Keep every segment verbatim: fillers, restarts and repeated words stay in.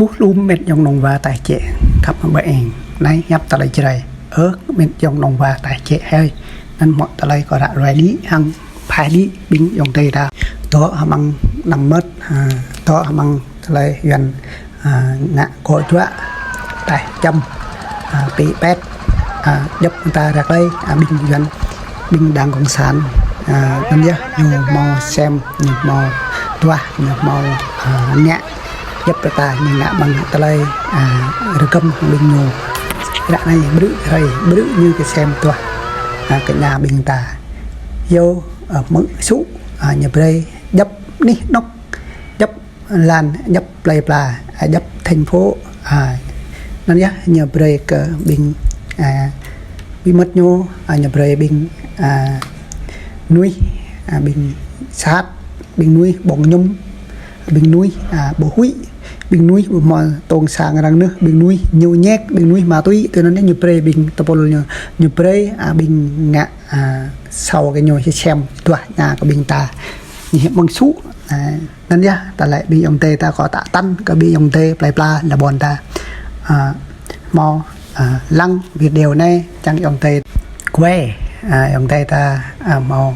Ơ, lŏm met yŏng nong wa tơčĕ khăp mă bơ eng. Anai hiăp tơlơi Jrai. Ơ, met yŏng nong wa tơčĕ hơi. Anŭn mơ̆ tơlơi kâo ră ruai đĭ hăng phaih đĭ ƀing yŏng tơi ta. Dŏ hmăng năm mơ̆t, a, dŏ hmăng tơlơi Yuan, a, ngă kơ juă, tơčăm, a, pĭ pet, a, djŏp ta ră ruai, a, ƀing Yuan, ƀing đảng cộng sản, a, anŭn yơh, ñu hmâo sem, ñu hmâo duah, ñu hmâo, a, ngă, djŏp ta ñu ngă ƀing tơlơi, a, rơgăm ƀing ñu. Ră anai brư̆ hrơi, brư̆ ñu kơ sem duah, a, kơ ñu ƀing ta. Yua, a, mơ̆ sŭ, a, ñu brơi djŏp anih anŏk, djŏp lăn, djŏp plơi pla, a, djŏp thành phố, a, anŭn yơh ñu brơi kơ ƀing, a, ƀing mơ̆t ñu, a, ñu brơi ƀing, a, mơnuih, a, ƀing sat, ƀing mơnuih ƀơ̆ng mơñum, ƀing mơnuih, a, ƀu huĭ, ƀing mơnuih ƀu hmâo tong sang răng nơh, ƀing mơnuih ñu nhek, ƀing mơnuih ma túy, tui anŭn ñu brơi ƀing tơpul ñu, ñu brơi, a, ƀing ngă, a, sâu kơ ñu sem duah ñu kơ ƀing ta. Ñu hmâo mơ̆ng sŭ, a, anŭn yơh, tơlơi ƀing yŏng tơi ta kâo tă tăn kơ ƀing yŏng tơi plơi pla lŏn ta. A, hmâo, a, lăng video anai, čang yŏng tơi kuai, a, yŏng tơi ta, a, hmâo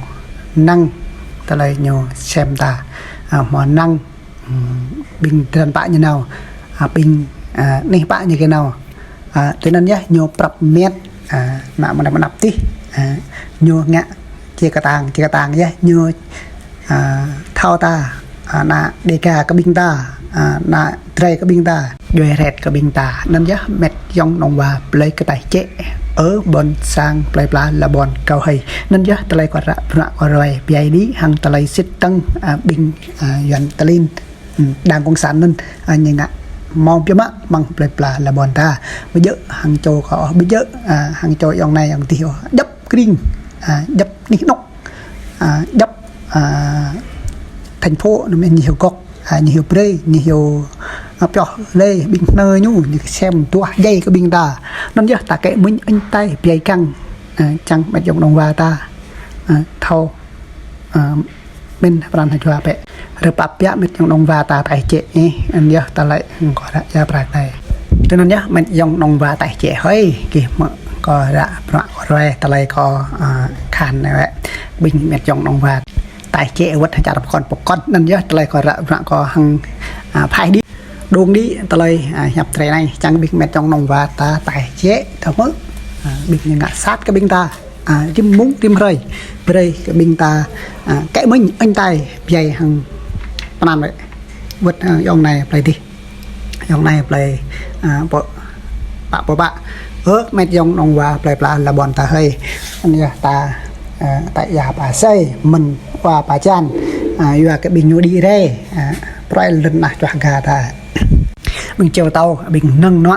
năng tơlơi ñu sem ta, a, hmâo năng, ưm, ƀing tơnăn pă ñu nao, a, ƀing, a, anih pă ñu kơ nao. A, tui anŭn yơh ñu prăp met, a, mă mơnăp mơnăp tih, a, ñu ngă či kơtang, či kơtang yơh ñu, a, thâo ta, a, ană Dêga kơ ƀing ta, a, ană Jrai kơ ƀing ta, djuai ret kơ ƀing ta. Anŭn yơh met yŏng nong wa plơi kơ tơčĕ. Ơ ƀôn sang plơi pla lŏn kâo hơi. Anŭn yơh tơlơi kâo ră, ră kâo ruai, pơhiăp đĭ hăng tơlơi sĭt tăng, a, ƀing, a, Yuan tơlin. Ưm, đảng cộng sản anŭn, a, ñu ngă hmâo biă mă mơ̆ng plơi pla lŏn ta. Ƀu djơ̆ hăng čô kâo, ƀu djơ̆, a, hăng čô yŏng anai yŏng tih ôh. Djŏp kring, a, djŏp anih anŏk, a, djŏp, a, thành phố anŭn mơ̆n ñu hyu gŏk, a, ñu hyu brơi, ñu hyu, a, pioh lĕ ƀing hnơ ñu, ñu sem duah djai kơ ƀing ta. Anŭn yơh ta kĕ mĭn inh tai biă kăng, a, čang met yŏng nong wa ta, a, thâo, a, mĭn pran hơjua bĕ. Rơpap biă met yŏng nong wa ta tơčĕ ih, anŭn yơh tơlơi kâo ră ia prăk tơi. Tui anŭn yơh met yŏng nong wa tơčĕ hơi, gih mơ̆ kâo ră prăk kâo ruai tơlơi kâo, a, khan anai wĕ. Ƀing met yŏng nong wa tơčĕ wơ̆t hơčar pơkŏn pơkŏn. Anŭn yơh tơlơi kâo ră prăk kâo hăng, a, phaih đĭ. Đung đĭ tơlơi, a, hiăp Jrai anai, čang ƀing met yŏng nong wa ta tơčĕ, ta mơ̆, a, ƀing ñu ngă sat kơ ƀing ta. A, rĭm mông, rĭm hrơi, brơi kơ ƀing ta, a, kĕ mĭn inh tai, biă hăng pơnăn wĕ. Wơ̆t, a, yŏng anai plơi dih. Yŏng anai plơi, a, pơ, pă, pơ, pă. Ơ, met yŏng nong wa plơi pla lŏn ta hơi. Anŭn yơh ta, a, ta ia pơsơi, mơ̆n wa pơčan, a, yua kơ ƀing ñu đĭ rai, a, pruai lŏn tơnah čuah ga ta. Ƀing čeo tâo, ƀing nơ̆ng nuă,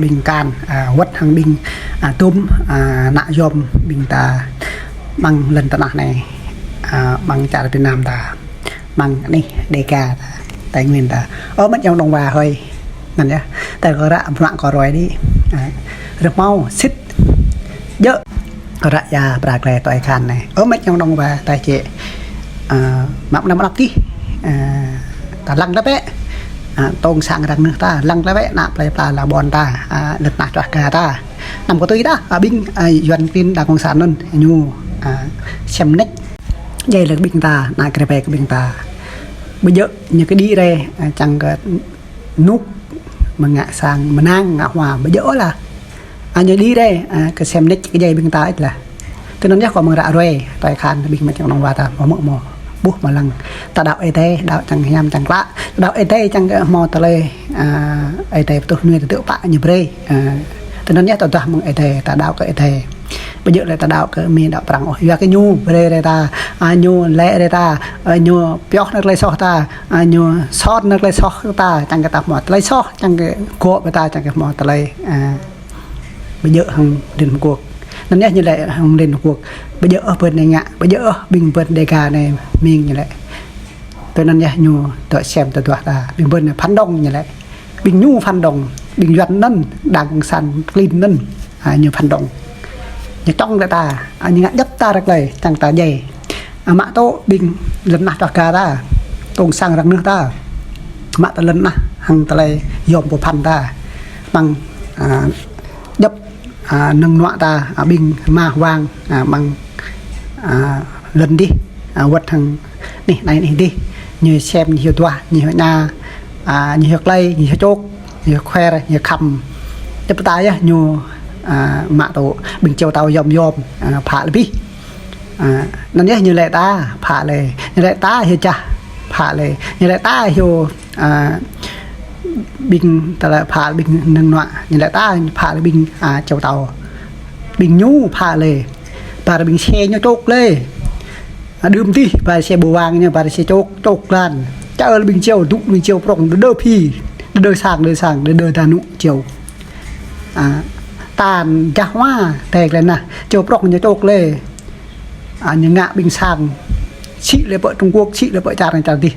ƀing kan, a, wơ̆t hăng ƀing, a, tŭm, a, ană yôm ƀing ta mơ̆ng lŏn tơnah anai, a, mơ̆ng čar Việt Nam ta, mơ̆ng anih Dêga ta, Tây Nguyên ta. Ơ, met yŏng nong wa hơi, anŭn yơh, tơlơi kâo ră prăk kâo ruai đĭ, a, rơmâo sĭt, djơ̆. Kâo ră ia prăk tơi tui khan anai. Ơ, met yŏng nong wa tơčĕ. A, mă mơnăp mơnăp tih. A, ta lăng tơlơi bĕ. A, tong sang răng nơh ta, lăng tơlơi bĕ, ană plơi pla lŏn ta. A, lŏn tơnah čuah ga ta. Anăm kơ tui ta, a, ƀing, a, Yuan klin đảng cộng sản anŭn, ñu, a, sem nĕč. Djai lĕ ƀing ta, ană Jrai kơ ƀing ta. Ƀu djơ̆ ñu kơ đĭ rai, a, čang kơ nŭk mơ̆ ngă sang, mơnăng ngă hua, ƀu djơ̆ ôh lah. A, ñu đĭ rai, a, kơ sem nĕč kơ djai ƀing ta ih lah. Tui anŭn yơh kâo mơ̆ng ră ruai, tui khan ƀing met yŏng nong wa ta, hmâo mơ̆ hmâo. Ƀuh mơ̆ lăng. Ta đaŏ Ơi Adai, đaŏ čang hiam čang klă. Ta đaŏ Ơi Adai čang kơ hmâo tơlơi, a, Ơi Adai pơtuh nuai tơdơ̆ pă ñu brơi. A, tui anŭn yơh ta duah mơ̆ng Ơi Adai, ta đaŏ kơ Ơi Adai. Ƀu djơ̆ lĕ ta đaŏ kơ Mi đaŏ Prăng ôh. Yua kơ ñu brơi rai ta, a, ñu lĕ rai ta, a, ñu pioh nao tơlơi soh ta, a, ñu sot nao tơlơi soh ta, čang kơ ta hmâo tơlơi soh, čang kơ gŏ ƀơi ta, čang kơ hmâo tơlơi, a, ƀu djơ̆ hăng Liên Hợp Quốc. Anŭn yơh ñu lĕ hăng Liên Hợp Quốc. Ƀu djơ̆ ôh ƀing anai ngă, ƀu djơ̆ ôh ƀing ƀing Dêga anai mĭn ñu lĕ. Tui anŭn yơh ñu tơlơi sem tơlơi duah ta. Ƀing ƀing anai phản động ñu lĕ. Ƀing ñu phản động, ƀing Yuan anŭn, đảng cộng sản klin anŭn. A, ñu phản động. Ñu čŏng kơ ta, a, ñu ngă djŏp ta ră tơi, čang ta djai. A, mă tŭ ƀing lŏn tơnah čuah ga ta, tong sang răng nơh ta. Mă tŭ lŏn tơnah, hăng tơlơi yom pơphan ta. Mơ̆ng, a, djŏp, a, nơ̆ng nuă ta, a, ƀing mah wang, a, mơ̆ng, a, lŏn dih, a, wơ̆t hăng anih anai anih dih. Ñu sem, ñu hiư̆m duah, ñu hiư̆m ña, a, ñu hiư̆m klei, ñu hiư̆m čŏk, ñu hiư̆m khuer, ñu hiư̆m khăm. Djŏp ta yơh ñu, a, mă tŭ ƀing čô tâo yom yom, a, phă lĕ abih. A, anŭn yơh ñu laĭ ta phă lĕ, ñu laĭ ta hiư̆m čah phă lĕ, ñu laĭ ta hiư̆m, a, ƀing tơlơi phă ƀing nơ̆ng nuă, ñu laĭ ta phă lĕ ƀing, a, čô tâo. Ƀing ñu phă lĕ, ƀar ƀing se ñu čŏk lĕ. A, đưm dih, ƀar se ƀu wang ñu, ƀar se čŏk, čŏk lăn. Čar ƀing čô, dŭ ƀing čô prŏng, đơ đơ phi, đơ đơ sang, đơ sang, đơ đơ ta nŭ čô. A, tan jah wa, tĕk lĕ nah, čô prŏng ñu čŏk lĕ. A, ñu ngă ƀing sang, sĭ lĕ pơ Trung Quốc, sĭ lĕ pơ čar anai čar dih.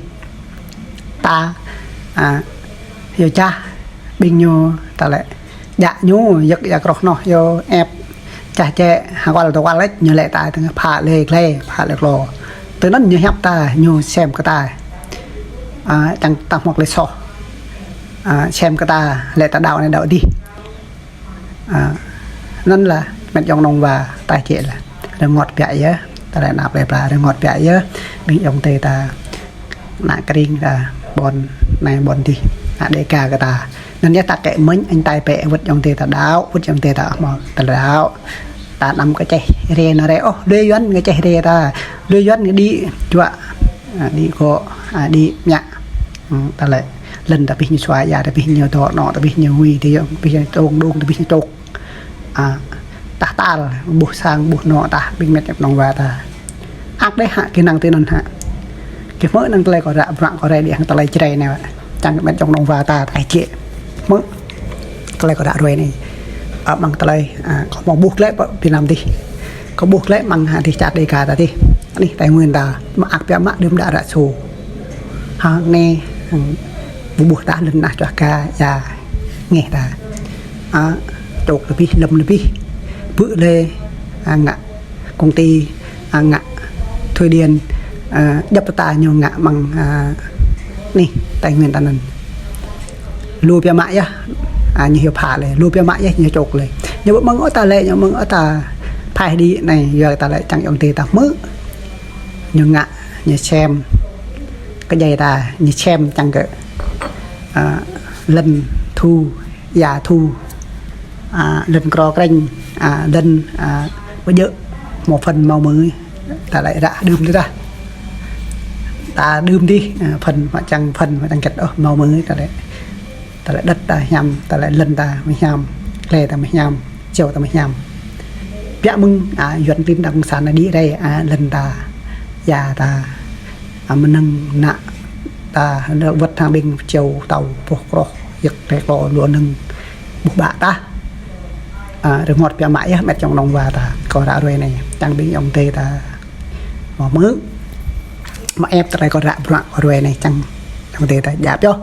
Ta, a, hiư̆m čah, ƀing ñu, ta lĕ, djă ñu, yơk ia kroh noh, yơh ĕp, čah čĕ, ha kual tơ kual lĕ, ñu laĭ ta tơngah phă lĕ glai, phă lĕ klô. Tui anŭn ñu hiăp ta, ñu sem kơ ta. A, čang ta hmâo tơlơi soh. A, sem kơ ta, laĭ ta đaŏ anai đaŏ dih. A, anŭn lah, met yŏng nong wa, ta čĕ lah. Rơngot biă yơh, ta lĕ ană plei pla, rơngot biă yơh, ƀing yŏng tê ta, ană kring ta, ƀôn anai ƀôn dih, ană Đêga kơ ta. Anŭn yơh ta kĕ mơ̆n, añ tai pĕ, wơ̆t yŏng tê ta đaŏ, wơ̆t yŏng tê ta hmâo, ta đaŏ. Ta anăm kơčeh rai anai rai, ôh, lui Yuan kơčeh rai ta, lui Yuan kơ đĭ, juă, a, đĭ gŏ, a, đĭ mă. Hmm, ta lĕ, lŏn ta abih ñu sua, ia ta abih ñu dŏ, anŏ ta abih ñu hui, ta abih ñu tông đung, ta abih ñu čŏk. A, tah tal, ƀuh sang, ƀuh anŏ, tah ƀing met yŏng nong wa ta. Ak đeh hă, kơ năng tui anŭn hă. Kơ hmư̆ năng tơlơi kâo ră bruă kâo rai đĭ hăng tơlơi Jrai anai wă. Čang met yŏng nong wa ta, ta čĕ. Hmư̆ tơlơi kâo ră ruai anai. A, mơ̆ng tơlơi, a, kâo hmâo ƀuh glaĭ pơ Việt Nam dih. Kâo ƀuh glaĭ mơ̆ng, a, dih čar Đêga ta dih. Anih Tây Nguyên ta, mă ak biă mă đưm đă ră sô. Hăng anai, hăng ƀu ƀuh tah lŏn nah čuah ka, ia ngeh ta. A, čŏk lĕ abih, lŏm lĕ abih. Bư̆ lĕ, a, ngă công ty, a, ngă Thụy Điển, a, djŏp ta ñu ngă mơ̆ng, a, anih Tây Nguyên ta anŭn. Lu biă mă yơh, a, ñu hiư̆m phă lĕ, lu biă mă yơh, ñu čŏk lĕ. Ñu ƀu mơ̆ng ôh ta lĕ, ñu mơ̆ng ôh ta phaih đĭ anai, yua ta lĕ čang yŏng tê ta hmư̆. Ñu ngă, ñu sem, kơ djai ta, ñu sem čang kơ, a, lŏn thu, ia thu, a, lŏn krô krĕng, a, lŏn, a, pơjơ̆, hmâo phần hmâo mơ̆, ta lĕ ră đưm dih ta. Ta đưm dih, a, phần hmâo čang, phần hmâo čang kĕt, ôh, hmâo mơ̆, ta lĕ. Ta lĕ đất ta hiam, ta lĕ lŏn ta mơ̆ hiam, klei ta mơ̆ hiam, čô ta mơ̆ hiam. Biă mơ̆ng, a, Yuan klin ta kông san đĭ rai, a, lŏn ta, ia ta, a, mơnơ̆ng ană ta, wơ̆t hăng ƀing čô tâo boh kroh, yơk tĕ klô lu nơ̆ng ƀuh ƀă tah. A, rơngot biă mă yơh met yŏng nong wa ta, kâo ră ruai anai, čang ƀing yŏng tê ta. Mă hmư̆, mă ĕp tơlơi kâo ră bruă kâo ruai anai, čang yŏng tê ta djă pioh.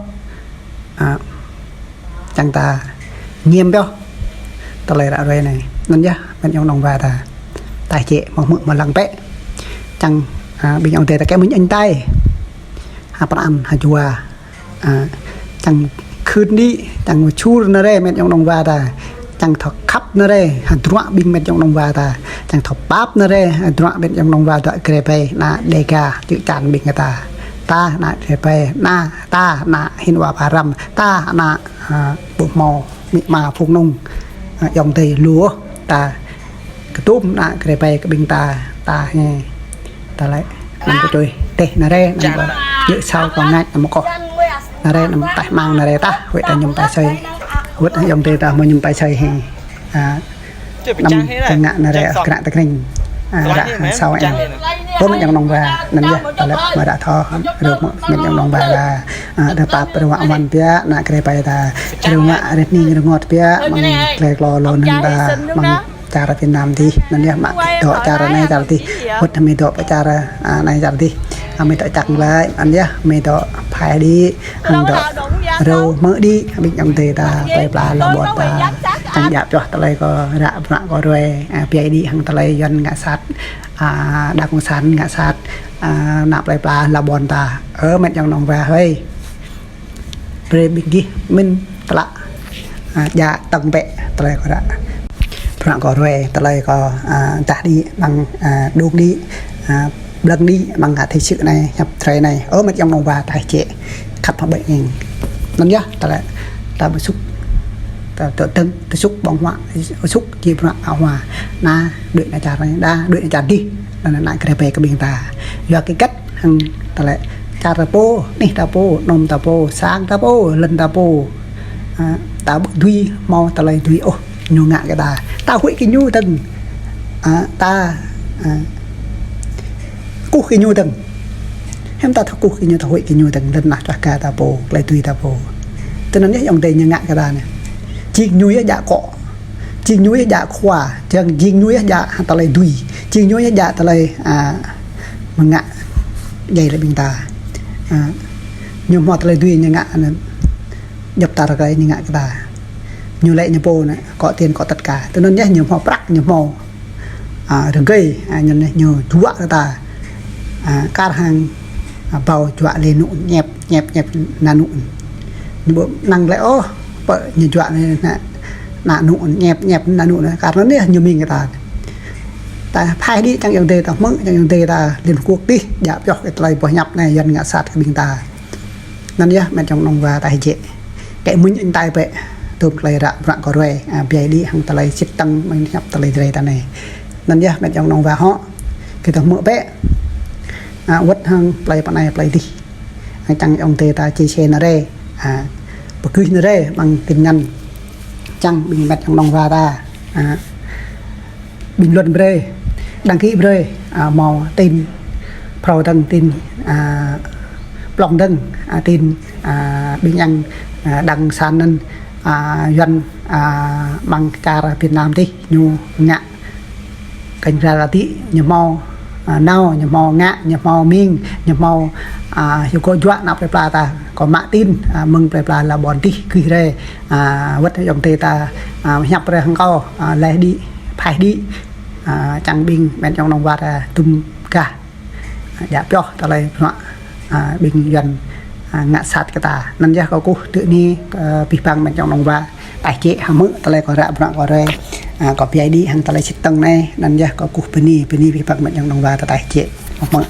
A, čang ta ñiêm pioh tơlơi ră ruai anai. Anŭn yơh, met yŏng nong wa ta. Ta čĕ mă hmư̆ mă lăng pĕ. Čang, a, ƀing yŏng tê ta kĕ mơ̆n añ tai. Ha pran, ha jua. A, čang khưn đĭ, čang mă čur anai rai, met yŏng nong wa ta. Čang thâo khăp anai rai, ha druă ƀing met yŏng nong wa ta. Čang thâo pap anai rai, ha druă met yŏng nong wa ta, Jrai ƀai, ană Đêga, čư̆ čan ƀing ta. Ta, ană Jrai ƀai, ană, ta, ană hin wa pharam, ta, ană, a, ƀu hmâo amĭ ama phung nong, a, yŏng tê lu, ta, kơtum ană Jrai ƀai kơ ƀing ta, ta hĕ. Ta lĕ, anăm kơ čuih, teh anai rai, anăm kơ, yơh sao kơ ngă, anăm kơ. Anai rai, anăm taih mang anai rai tah, wơ̆t ta mơñum pai asơi. Wơ̆t yŏng tê ta mơñum pai asơi hĕ. A, anăm kơ ngă anai rai, kơ ngă tơkring. A, ră, sao em. Pô met yŏng nong wa, anŭn yơh, ta lĕ, mă ră thâo, rơmô, met yŏng nong wa la. A, rơpap, rơwă wan biă, ană Jrai ƀai ta. Rơngă, rơning, rơngot biă, mơ̆ng klei klô lu nơ̆ng ta, mơ̆ng čar Việt Nam dih, anŭn yơh mă dŏ čar anai čar dih, wơ̆t hmâo dŏ pơ čar, a, anai čar dih. Hmâo dŏ čang glaĭ, anŭn yơh hmâo dŏ phai đĭ, hăng dŏ rơ̆ hmư̆ đĭ, ƀing yŏng tê ta, plei pla la ƀôn ta, čang djă pioh tơlơi kâo ră bruă kâo ruai, a, biă đĭ hăng tơlơi Yuan ngă sat, a, đảng cộng sản ngă sat, a, ană plei pla la ƀôn ta. Ơ, met yŏng nong wa hơi. Brơi ƀing gih mĭn tơlă. A, djă tơ̆ng bĕ tơlơi kâo ră. Bruă kâo ruai, tơlơi kâo, a, dah đĭ, ƀăng, a, đŭk đĭ, a, ƀlơ̆ng đĭ, ƀăng kơ thí sự anai, hiăp Jrai anai. Ơ, met yŏng nong wa ta hơjĕ. Khăp hơbĕ nging. Anŭn yơh, tơlơi, ta ƀu sŭk. Ta, ta tơ̆ng, ta sŭk ƀơ̆ng huă, sŭk či bruă ƀơ̆ng huă. Na, đuaĭ na čar anai, đa, đuaĭ na čar dih. Anŭn na krep kơ ƀing ta. Yua kơ găt hăng tơlơi čar ta pô, anih ta pô, anom ta pô, sang ta pô, lŏn ta pô. A, ta ƀu dưi hmâo tơlơi dưi ôh, ñu ngă kơ ta. Ta huĭ kơ ñu dơ̆ng. A, ta, a, kơkuh kơ ñu dơ̆ng. Hiư̆m ta thâo kơkuh kơ ñu, ta huĭ kơ ñu dơ̆ng, lŏn tơnah čuah ka ta pô, tơlơi dưi ta pô. Tui anŭn yơh ayŏng adơi ñu ngă kơ ta anai. Jing ñu yơh djă akŏ. Jing ñu yơh djă khua, jing, jing ñu yơh djă tơlơi dưi. Jing ñu yơh djă tơlơi, a, mơ̆ng ngă djai lĕ ƀing ta. A, ñu hmâo tơlơi dưi ñu ngă anŭn. Djŏp ta rơkơi ñu ngă kơ ta. Ñu lĕ ñu pô anai, akŏ tin akŏ tơ̆t ka. Tui anŭn yơh ñu hmâo prăk, ñu hmâo, a, rơgơi, a, ñu anai, ñu juă kơ ta. A, kar hăng, a, ƀâo juă lĕ anŭn ñĕp, ñĕp, ñĕp, anŭn. Ñu ƀu năng lĕ ôh, pơ ñu juă anai, anŭn ñĕp, ñĕp, anŭn. Kar anŭn yơh ñu mĭn kơ ta. Ta phaih đĭ čang ayŏng adơi ta hmư̆, čang ayŏng adơi ta Liên Hợp Quốc dih, djă pioh kơ tơlơi boh hiăp anai, Yuan ngă sat kơ ƀing ta. Anŭn yơh met yŏng nong wa ta hơjĕ. Kơ mĭn inh tai bĕ, tơ̆m tơlơi ră bruă kâo ruai, a, ƀiă đĭ hăng tơlơi sĭt tăng, mĭn hiăp tơlơi Jrai ta anai. Anŭn yơh met yŏng nong wa hŏ, kơ ta hmư̆ bĕ. A, wơ̆t hăng tơlơi pơ anai tơlơi dih. A, čang ayŏng adơi ta chia sẻ nao rai. A, pơgưi nao rai ƀăng tin nhắn. Čang ƀing met yŏng nong wa ta. A, bình luận brơi, đăng ký brơi, a, hmâo tin phrâo dơ̆ng, tin, a, plŏng dơ̆ng, a, tin, a, ƀing yang, a, đang san anŭn, a, Yuan, a, ƀăng čar Việt Nam dih, ñu ngă kơnh ra la tĭ, ñu hmâo, a, nao, ñu hmâo ngă, ñu hmâo mĭn, ñu hmâo, a, hyu kơ juă ană plơi pla ta, kâo mă tin, a, mơ̆ng plơi pla la ƀôn dih, gưi rai, a, wơ̆t ayŏng adơi ta, a, hiăp rai hăng kâo, a, laih đĭ, phaih đĭ, a, čang ƀing met yŏng nong wa ta tơ̆m gah, a, djă pioh tơlơi bruă, a, ƀing Yuan, a, ngă sat kơ ta. Anŭn yơh kâo kơkuh tui anai, a, abih bang met yŏng nong wa ta hơjĕ hmư̆ tơlơi kâo ră bruă kâo ruai, a, kâo ƀiă đĭ hăng tơlơi sĭt tăng anai. Anŭn yơh kâo kơkuh bơni, bơni abih bang met yŏng nong wa ta hơjĕ hmư̆.